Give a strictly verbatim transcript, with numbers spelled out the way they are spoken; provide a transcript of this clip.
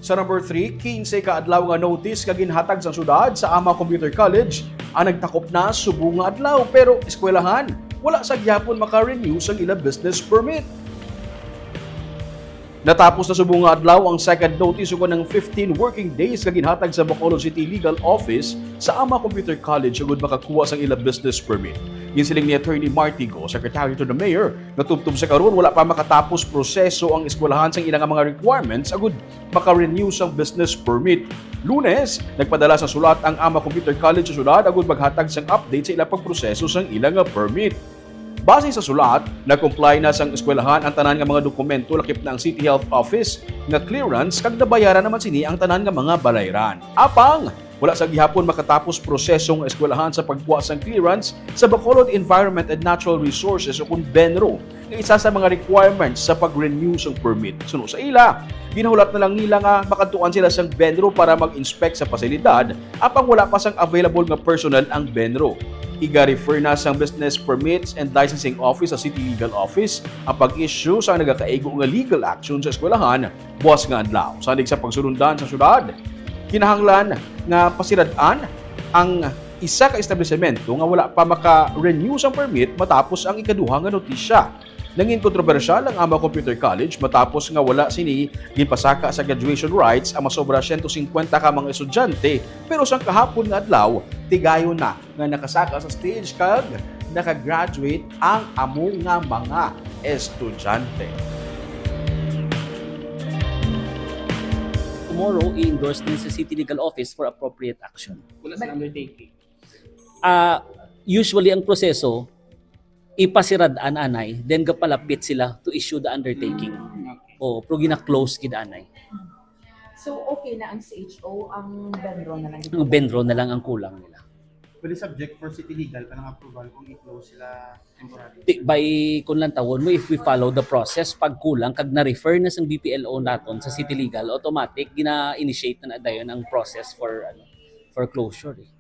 Sa number three, kinse ka adlaw nga notice nga ginhatag sa syudad sa Ama Computer College ang nagtakop na subong nga adlaw, pero eskwelahan wala sa gyapon maka-renew sang ila business permit. Natapos na subong nga adlaw ang second notice ukon ang fifteen working days nga ginhatag sa Bacolod City Legal Office sa Ama Computer College agud makakuha sang ila business permit. Ginsiling ni Attorney Marty Go, Secretary to the Mayor, nga tubtob sa karon wala pa makatapos proseso ang eskwelahan sang ila nga mga requirements agud maka-renew sang business permit. Lunes, nagpadala sa sulat ang Ama Computer College sa syudad agud maghatag sang update sa ila pagproseso sang ila nga permit. Base sa sulat, na-comply na sang eskwelahan ang tanan nga mga dokumento, lakip na ang City Health Office nga clearance, kag nabayaran naman sini ang tanan nga mga balayran. Apang wala sa gihapon makatapos proseso nga eskwelahan sa pagkuha sang clearance sa Bacolod Environment and Natural Resources ukon BENRO, nga isa sa mga requirements sa pag-renew sang permit. Suno sa ila, ginahulat na lang nila nga makadtuan sila sang BENRO para mag-inspect sa pasilidad, apang wala pa sang available nga personnel ang BENRO. Iga-refer na sang Business Permits and Licensing Office sa City Legal Office ang pag-issue sa nagakaigo nga legal action sa eskwelahan buas nga adlaw. Sanig sa pagsulundan sa syudad, kinahanglan nga pasirad-an ang isa ka establisemento nga wala pa maka-renew sang permit matapos ang ikaduha nga notisya. Nangin kontrobersyal ang Ama Computer College matapos nga wala sini ginpasaka sa graduation rites ang masobra siyento singkwenta ka mga estudyante, pero sang kahapon nga adlaw, tigayon na nga nakasaka sa stage kag nakagraduate ang amo nga mga estudyante. Tomorrow, i-endorse din sa City Legal Office for appropriate action. Wala sa undertaking. Ah, usually, ang proseso, ipasirad-an anay, then gapalapit sila to issue the undertaking. Okay. O, pero gina-close gid anay. So, okay na ang C H O, ang BENRO na lang. Ang BENRO na lang ang kulang nila. Pwede subject for City Legal pa ng approval kung i-close sila temporarily. Ti- By, kung lang tawon mo, if we follow the process, pag kulang, kag na-refer na sang B P L O naton sa City Legal, automatic, gina-initiate na, na dayon ang process for, ano, for closure. Eh.